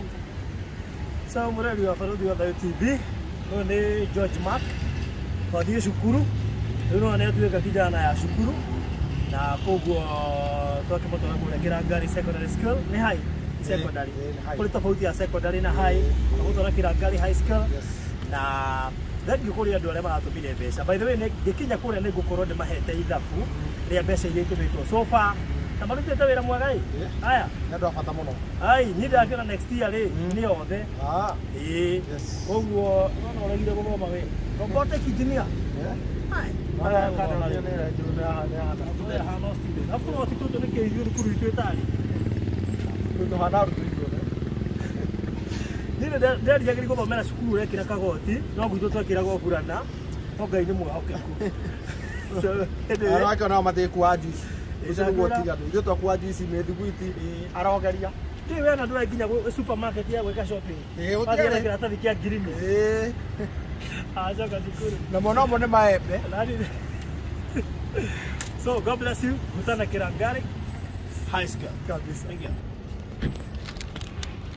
Asante. So mũreri wa Barũthi wa Thayũ TV, ũyũ nĩ George Mark. Twathiĩ cukuru, rĩu nĩwona nĩ atuĩka kijana ya cukuru, na koguo twakĩmũtwara kũrĩa Kĩrangari Secondary School, nĩ high secondary. Ĩĩ, nĩ high. Kũrĩ tofauti ya secondary na high, twamũtwara Kĩrangari High School. Yes. Na thengiũ kũrĩ andũ arĩa maratũmire mbeca. By the way, ngĩkinya kũrĩa nĩ ngũkorwo ndĩmahete ithabu rĩa mbeca iria itũmĩtwo so far, na marutĩte wĩra mwega ĩ. Ĩĩ. Aya. Nĩ andũ a bata mũno. Ai, niĩ ndakĩona next year rĩ, nĩ othe. Ah. Ĩĩ. Yes. Koguo nona ũregire gũthoma we. Robotic engineer. Yeah. Ai. Haya, kana nĩ nĩ nĩ Hana student. Afu no tũtũ nĩ kĩ thukuru itũ ĩtarĩ. tũhana arutwo ithuothe. Niĩ nderigagĩria gũthomera cukuru ũrekĩra kagoti, no gwitũ twekĩragwo burana, no Ngai nĩ mwĩhokeku. So, anyway, Andũ ake onao matĩkua juice. Ũcio nĩguo Ndakĩra- ũtiganu. Ithuĩ twakua juice mĩthiguiti arogeria. Ndĩ we na ndũrĩ nginya supermarket ya gwĩka shopping. Ĩĩ, gũtiarĩ. Wathiĩ na kĩratathi kĩa ngirini. Ĩĩ. Acoka cukuru. Na mona ũmwe nĩ maembe. So God bless you. Kutana Kirangari High School. Kabisa. Thank you.